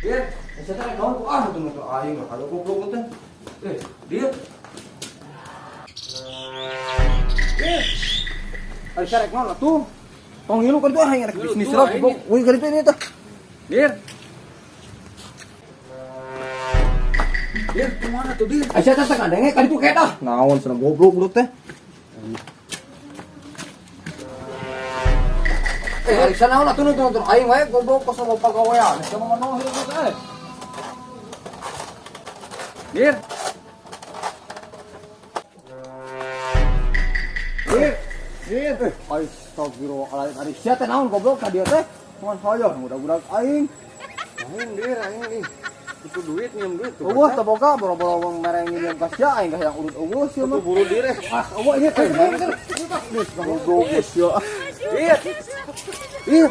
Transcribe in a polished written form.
Dir, sia teh rek naon ku ah tuh nutur aing mah kalau goblok teh. Eh, Dir. Dir. Ari sia rek naon atuh? Tong ngilu kan tuh aing rek bisnis lah goblok. Wih, ka ditu ini teh. Dir. Dir, kemana tuh, Dir? Aisyah teh teh ngadenge ka ditu kedah. Naon cenah goblok lu teh. Eh, Aisyah naon atuh nutur aing wae goblok kos mau pagawean. Sia mah manoh ieu teh. Dir. Dir. Dir. Eh, astagfirullahaladzim. Ari sia teh naon goblok ka dieu teh? Cuman hoyong budak-budak aing. Aing dir, aing ih. Itu duit nyium duit tuh. Eueuh teu boga boro-boro mereng nyium ka sia aing hayang urut eueuh sia mah. Buru dir eh. Ah, eueuh ieu teh. Goblok sia. Dir. Ih.